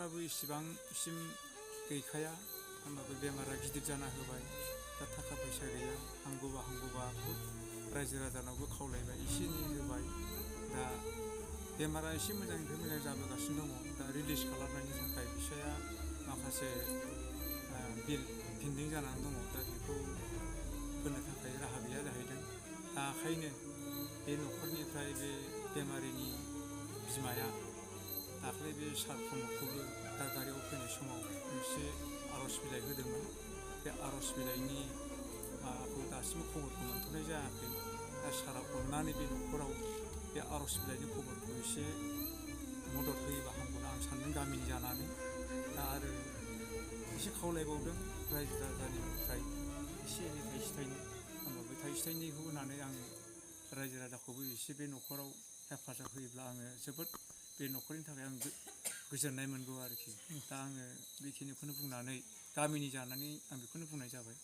न'खराबो इसिबांसिम गैखाया होमबाबो बेमारा गिदिर जाना होबाय दा थाखा फैसा गैया हांगौबा रायजो राजानावबो खावलायबाय एसे एनै होबाय दा बेमारा एसे मोजांनिफ्राय मोजां जाबोगासिनो दङ दा रिलिज खालामनायनि थाखाय फैसाया माखासे बिल पेन्डिं जानानै दङ दा बेखौ होनो थाखाय राहा गैया जाहैदों दा ओंखायनो बे न'खरनिफ्राय बे बेमारिनि बिमाया दाख्लै बे सार प्रमदखौबो दादगारियाव फैनाय समाव मोनसे आर'ज बिलाइ होदोंमोन बे आर'ज बिलाइनि माबाखौ दासिमबो खबरखौ मोनथ'नाय जायाखै दा सारा अननानै बे न'खराव बे आर'ज बिलाइनि खबरखौ एसे मदद होयोबा हामगौना आं सानदों गामिनि जानानै दा आरो एसे खावलायबावदों रायजो राजानिफ्राय एसे एनै थाइसे थाइनै होमबाबो थाइसे थाइनैखौ होनानै आं रायजो राजाखौबो एसे बे न'खराव हेफाजाब होयोब्ला आङो जोबोद बे न'खरनि थाखाय आं गोजोननाय मोनगौ आरोखि दा आङो बेखिनिखौनो बुंनानै गामिनि जानानै आं बेखौनो बुंनाय जाबाय।